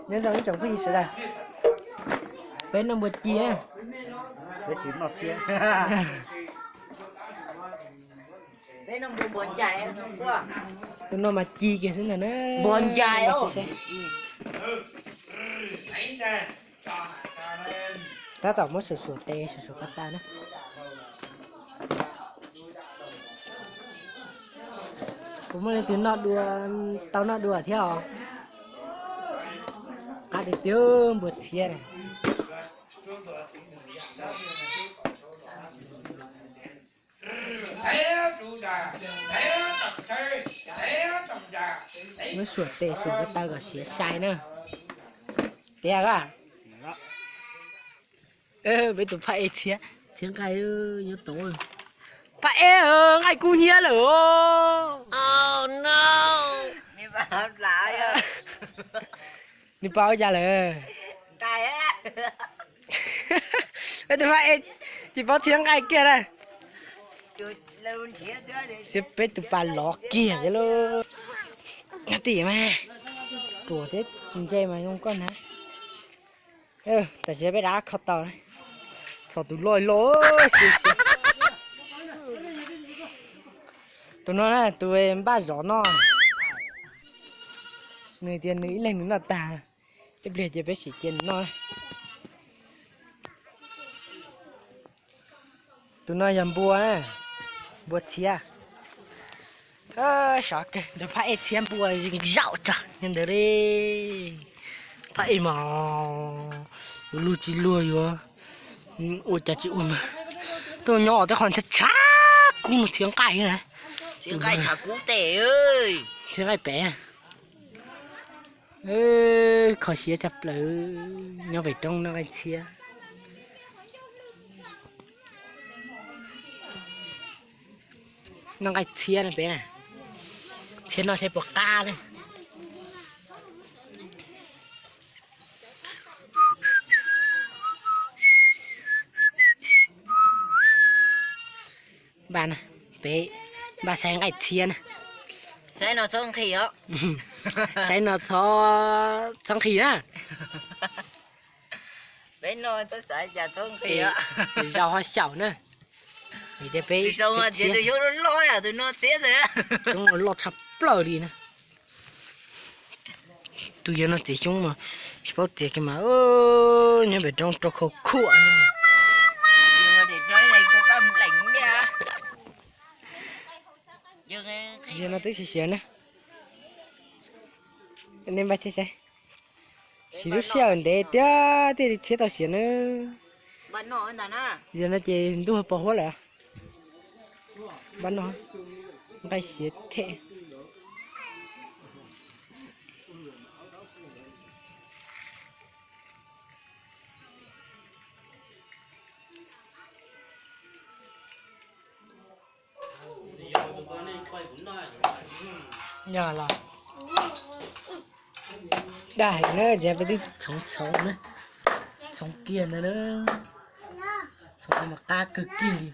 Nyob zoo ib tsoom phooj ywg sawv daws, peb noj npua ci. Tus no mas ci kiag xwb ntag na. Tab tom muab suam suam tes suam suam ko taw na. Puas muaj leej twg noj dua, tau noj dua thiab os? Qab tiag tiag npua txhiab na. Muab suam tes suam ko taw kom siav sai na. Tiag a. Peb tus phaj ej txhiab, txhiab nqaij nyob tod. Phaj ej, nqaij kub hnyiab lawm os. Nws pab ua cas lawm? Peb tus phaj ej tsis paub txhiab nqaij kiag na. Thiab peb tus pas lov kiag thiab lauj. Tim mas ruam thiab tsis ntse mas zoo koj na. Tam sim peb rov qab kho tau, txhom tus loj loj. Tus no na tus npaj zov no, nws tias nws ib leeg nws noj tag, ib pliag ces peb sim cia nws noj. Tus no yog npua, npua txhiab. Sov kawg ntawd, phaj ej txhiab npua zaum tso nyob ntawd li. Phaj ej mas yuav luag tsis luag yuav ua cas tsis ua mas tuaj nyob tej qhov ntshav tshav kub no txhiab nqaij na. Txhiab nqaij pem. Kho siab tshaj plaws, nyob pem roob noj nqaij txhiab. Noj nqaij txhiab no peb na, txhiab noj saib puas qab na. Npaj na, peb npaj saib nqaij txhiab na. Saib no txhob nqhis os. Saib no txhob nqhis na. Peb no txhob xav cas txhob nqhis os. Tus zaus ho xyaum na. Vim tias peb, tus zaus mas txiav tus xyoob loj loj yom, tus no txiav xyoob loj tshaj plaws li na. Tus yawg no txiav xyoob mas tsis paub txiav kiag mas nyob pem roob rau khau khuam. Yawg no twb siav siav na. Nej npaj saib saib. Siv lub sij hawm ntev tiag thiaj li txhiab tau siav na. Yawg no ces ntuj pos huab lawm. Npaj no, nqaij siav thiab. Yog los, dag heev na, peb twb txhoov txhoov na, txhoov kiag ntawd na, txhoov mus qab kawg kiag li.